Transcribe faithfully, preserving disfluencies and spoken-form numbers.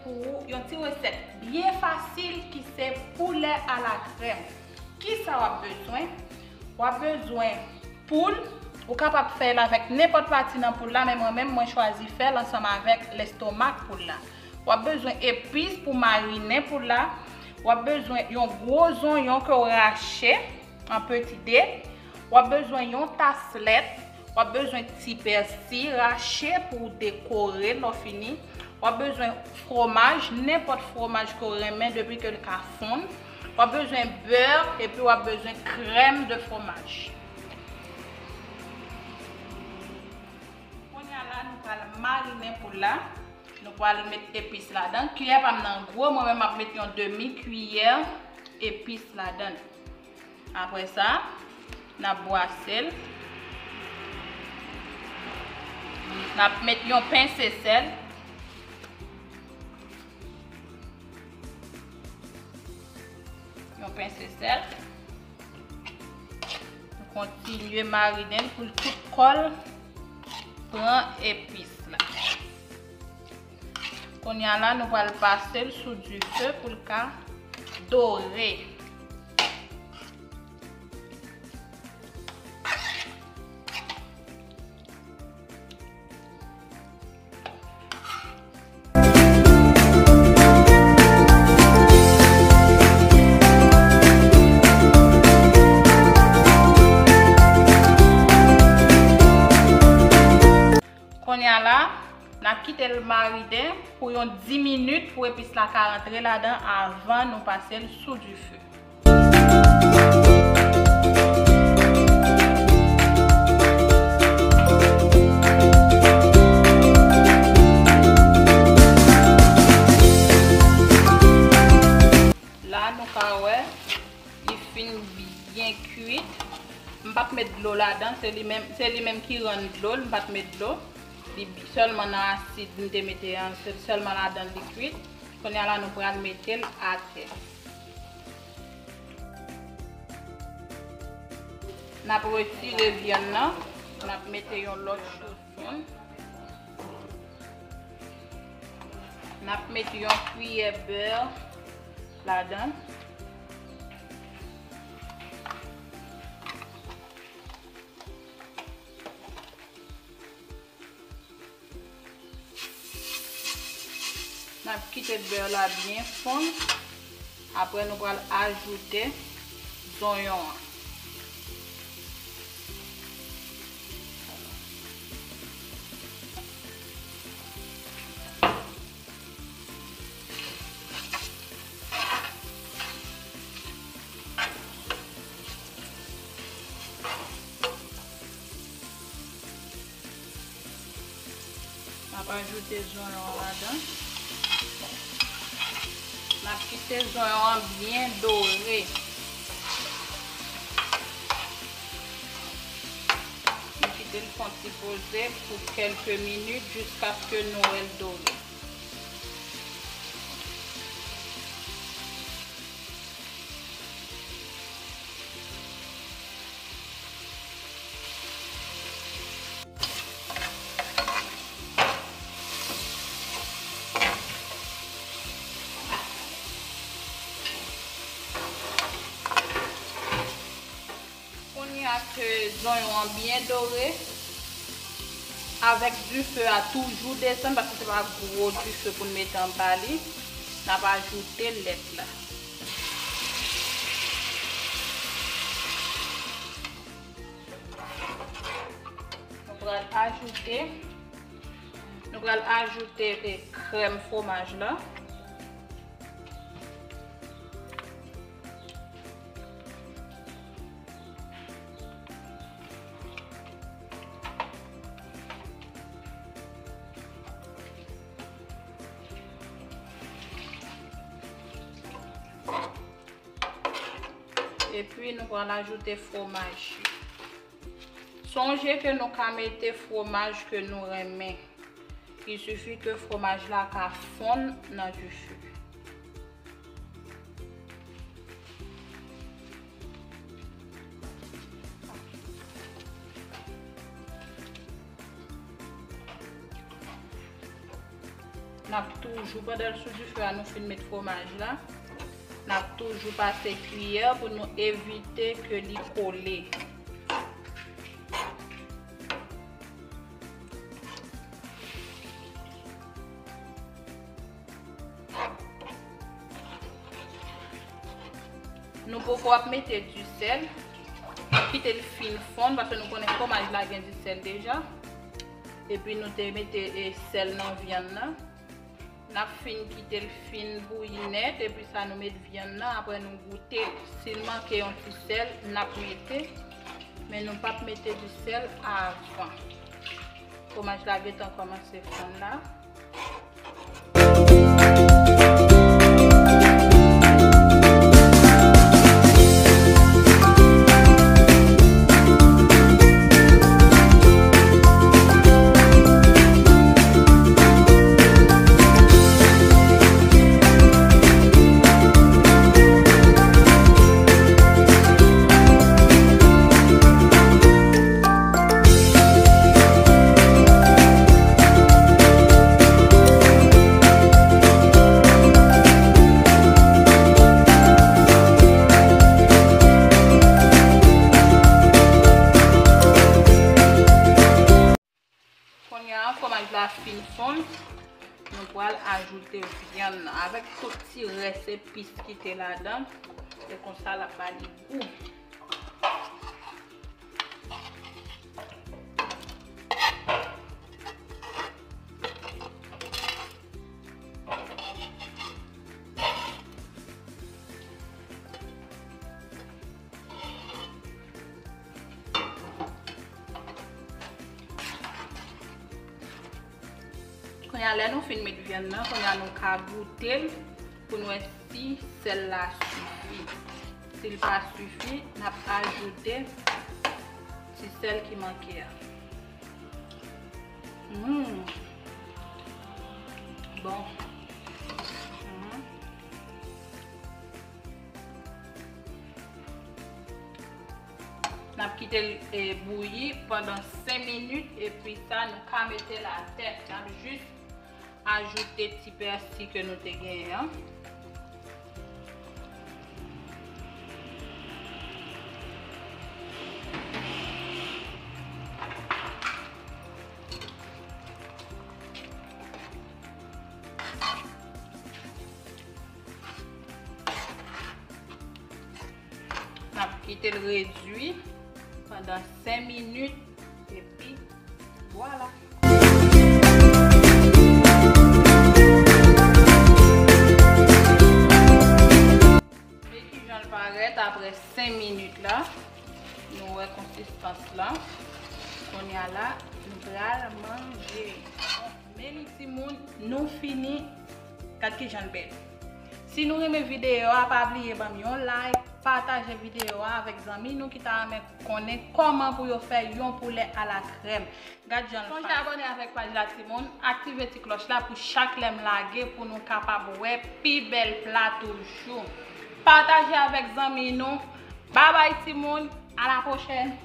Pou ou yon ti resèt byen fasil ki se poulè a la krèm. Kisa w ap bezwen? W ap bezwen poul. Ou kapab fè l avèk nenpòt pati nan poul la, men mwen menm, mwen chwazi fè l ansanm avèk lestomak poul la. W ap bezwen epis pou marinen poul la. W ap bezwen yon gwo zonyon ke w rache an peti de. W ap bezwen yon tas lèt. W ap bezwen ti pèsi rache pou w dekore lè w fini. W ap bezwen fromaj, nenpòt fromaj ke w renmen depi ke l ka fonn. W ap bezwen bè epi w ap bezwen krèm de fromaj. Kounye a la, nou pral marinen poul la. Nou pral met epis ladan. Kiyè pa m nan gwo, mwen menm m ap met yon demi kiyè epis ladan. Apre sa, n ap bwase l. N ap met yon pense sèl. Yon pense sèl. Nou kontinye marinen l pou l tout kò l pran epis la. Kounye a la, nou pral pase l sou dife pou l ka dore. Kounye a la, n ap kite l marinen pou yon dis minit pou epis la ka rantre ladan avan nou pase l sou dife. La, nou ka wè, li fin byen kwit. M p ap met dlo ladan, se li menm, se li menm ki rann dlo l, m pa t met dlo. Li bi-, sèlman nan asid m te mete an, se sèlman ladan l li kwit. Kounye a la, nou pral mete l atè. N ap retire vyann nan, n ap mete yon lòt chou. N ap met yon kiyè bè ladan. N ap kite bè la byen fonn. Apre, nou pral ajoute zonyon an. M ap ajoute zonyon an ladan. M ap kite zonyon an byen dore. M kite l fè yon ti poze pou kèlke minit jiskaske nou wè l dore. Kounye a ke zonyon an byen dore, avèk dife a toujou desann, paske se pa gwo dife pou n mete anba li, n ap ajoute lèt la. Nou pral ajoute, nou pral ajoute, e, krèm fwomaj la. Epi nou pral ajoute fwomaj. Sonje ke nou ka mete fwomaj ke nou renmen. Il sifi ke fwomaj la ka fonn nan dife. N ap toujou, pandan l sou dife a, nou fin met fwomaj la. N ap toujou pase kiyè pou nou evite ke li kole. Nou poko ap mete disèl, kite l fin fonn, paske nou konnen fwomaj la gen disèl deja. Epi nou te mete, e, sèl nan vyann nan. N ap fin kite l fin bouyi nèt, epi sa nou met vyann nan, apre nou goute l. Si l manke yon ti sèl, n ap mete, men nou p ap mete disèl avan. Fwomaj la gentan kòmanse fonn la. Kounye a, fwomaj la fin fonn. Nou pral ajoute vyann nan avèk tout ti rès epis ki te ladan. Se konsa l ap ba li gou. Kounye a, lè nou fin met vyann nan, kounye a nou ka goute l pou n wè si sèl la sifi. Si l pa sifi, n ap ajoute ti sèl ki manke a. Mm. Bon. Mm. N ap kite l, e, bouyi pandan senk minit, epi sa, nou ka mete l atè. N ap jis ajoute ti pèsi ke nou te genyen an. N ap kite l redui pandan senk minit, epi vwala. Men kijan l parèt apre senk minit la. Nou wè konsistans la. Kounye a la, nou pral manje. Men li timoun, nou fini. Gad kijan l bèl. Si nou renmen videyo a, pa bliye ban m yon like, pataje videyo a avèk zanmi nou ki ta renmen konnen kòman pou yo fè yon poulè alakrèm. Gad jan l fas. Sonje abòne avèk paj la timoun, aktive ti klòch la pou chak lè m lage pou nou kapab wè pi bèl pla toujou. Pataje avèk zanmi nou. Babay timoun, a la pwochèn.